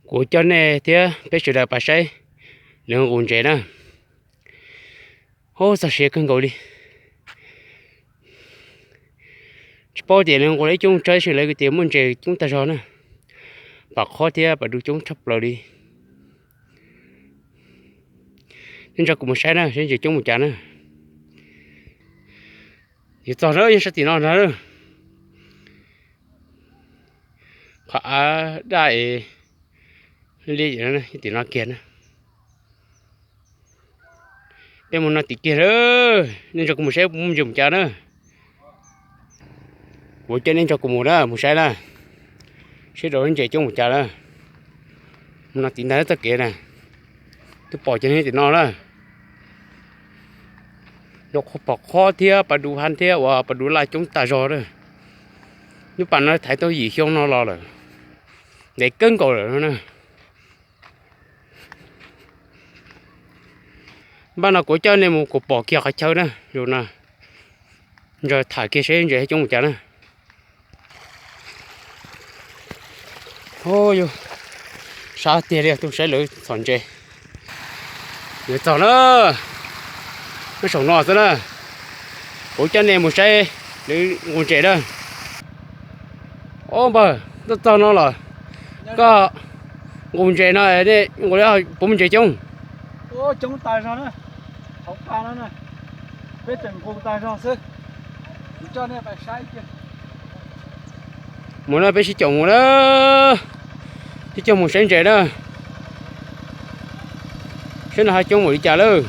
Kuv coj nej thiab peb sawv daws pab saib lawv nqus ntses na. Ub, txog siav kawg nkaus li. Tsis paub tias lawv nqus ib coob tsawg, tab sis lawv tias muaj ntses coob tag zog na. Pam qhob thiab pam dub coob tshaj plaws li. Nej nrog kuv mus saib na, saib ntses coob mus cas na. Yuav txog na, yeej sab tim no ntag. Qhov av daj es liab tim no kiag na. Peb mus no tim kiag lawm, nej nrog kuv mus saib muaj ntses mus cas na. Kuv coj nej nrog kuv mus na, mus saib na, saib rau ntses coob mus cas na. Mus no tim ntag txoj kev na, twb pom cov tim no na. Rau qhov pom qhob thiab pas dub hab thiab uas pas dub laj coob tag zog na. Lub pas no thaiv tau yim xyoo no los lawm, ntev kawg nkaus lawm no na. Npaj no kuv coj nej mus kuv pom kiag qhov chaw na, zaum no nrog tham kiag seb ntses coob mus cas na. Ub, sab tiag li, tuaj saib lawv txhom ntses. Yuav txog na, nyob saum no xwb na. Kuv coj nej mus saib lawv nqus ntses na. Ub npawg, tuaj txog no los koj nqus ntses no, nej nqus puas muaj ntses coob? Coob tag zog na, hauv qab no na, peb tseem nqus tag zog xwb. Kuv coj nej pais saib kiag. Mus na, peb sib caum mus na, sib caum mus saib ntses na. Saib no hab coob npaum li cas lawm.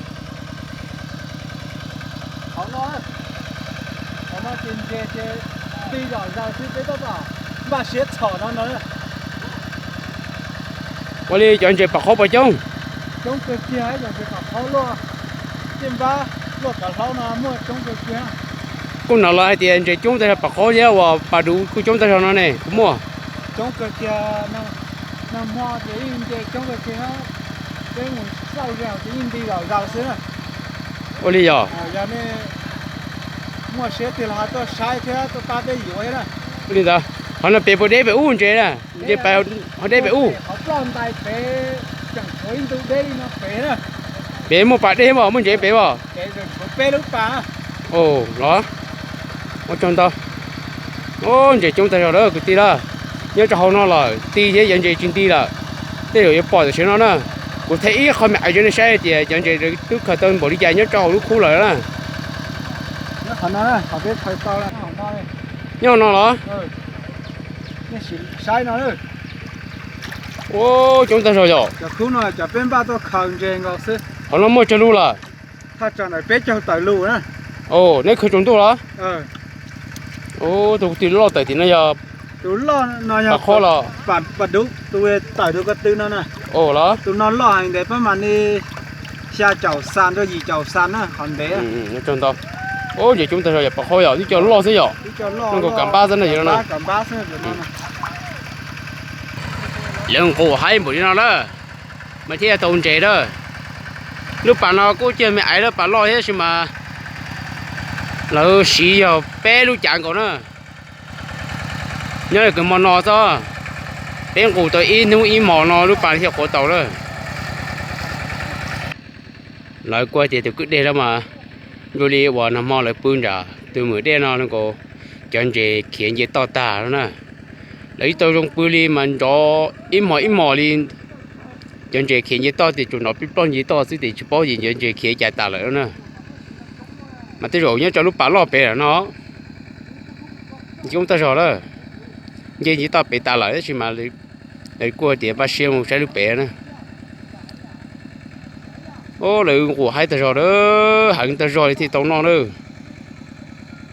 Hauv no, hauv no ces ntses ces nti zom zaws xwb, peb tab tom npaj siab txhom no no. Ua li cov ntses pam qhob puas coob? Coob kawg kiag, cov ntses pam qhob luaj, tej npab luaj kav hlaub no muaj coob kawg kiag. Kuj hnov lawv hais tias ntses coob tag zog, pam qhob thiab uas pas dub kuj coob tag zog no ne, puas muaj? Coob kawg kiag, nag hmo ces yeej nce coob kawg kiag, peb mus xauj ze ces yeej nti zom zaws xwb na. Ua li yog? Yog nej muaj siab tiag los ho tuaj saib thiab tuaj pab peb yuav thiab na. Ua li ntawd, qhov no pem puas deb pem ub ntses na? Ntses pem ho deb pem ub. Qhov ploj ntais pem tseem tshuav ib ntu deb li no pem na. Pem muaj pas deb mas muaj ntses pem as. Peb lub pas. Los, ua tsaug ntau. Ub, ntses coob tag zog lawm kwv tij lawm. Nyob rau hauv no lawm ti thiab cov ntses tsis nti lawm. Tej zaum yuav pom tam sim no na. Kuv thaij ib qho me aiv rau nej saib tias cov ntses twb khaws tau npaum li cas nyob rau hauv lub khub lawm na. Nyob no los? Ub, coob tag zog yom. Cov khub no cov peb npaj tuaj khaws ntses nkaus xwb. Qhov no muaj tsawg lub lawm? Thaj tsam ntawm peb caug tawm lus na. Neb khaws tsaus ntuj los? Tus twg loj tawm tim no yog? Tus loj no yog pas qhob los? Pas dub, tus tawm rau ko tw no na. Los? Tus no loj heev ntev, pab mam li xya caum xas rau yim caum xas na, qhov ntev. Ntses coob tag zog yog pas qhob yog twb cov loj xwb yom. Zoo nkaus kav npab xwb na yom no. Lawv nqus haib npaum li no lawm mas thiaj tau ntses lawm. Lub pas no kuj cig me aiv lawm, pas loj thiab tab sis mas lawv siv yog peb lub cav nkaus na. Nyob li kwv hmo no xwb, peb nqus tau ib hnub ib hmos no lub pas thiaj quav tau lawm. Lawv kuj tias tus kwj dej lawm mas, zoo li uas nag hmo lawv pw nram tus mwm dej no nkaus, cov ntses khiav nce toj tag na. Lawv ib tau zoo pw li mas nrov ib hmos ib hmos li. Cov ntses khiav nce toj ces tsuas nrov plij ploj nce toj xwb ces tsis paub ces cov ntses khiav cas tas lawm na. Mas tej zaum nyob rau lub pas loj pem lawm no, coob tag zog lawm. Nce nce toj pem tas lawm tab sis mas lawv kuj tias npaj siab mus saib lub pem na. Lawv nqus haib tag zog lawm, heev tag zog li thiaj tau noj na.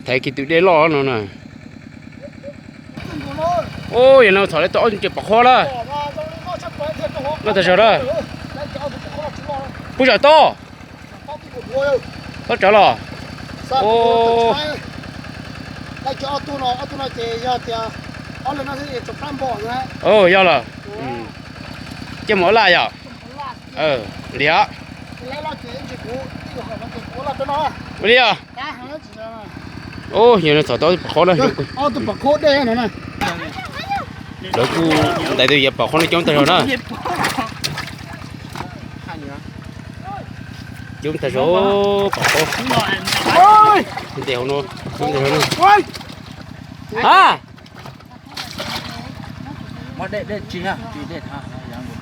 Thaiv kiag tus dej loj no na. Yog no txhom tau ob tug ntses pom qhov lawm. Noj tag zog lawm. Puas zam tob? Tob tsawv los? Yog lawm. Cia mus ua laj yom. Liam. Ua li os. Yog no txhom tau pom qhov na. Lawv kuj ntais tus yav pom qhov no coob tag zog na. Coob tag zog, pom qhov. Ntes hauv no, coob tag zog na. Ha!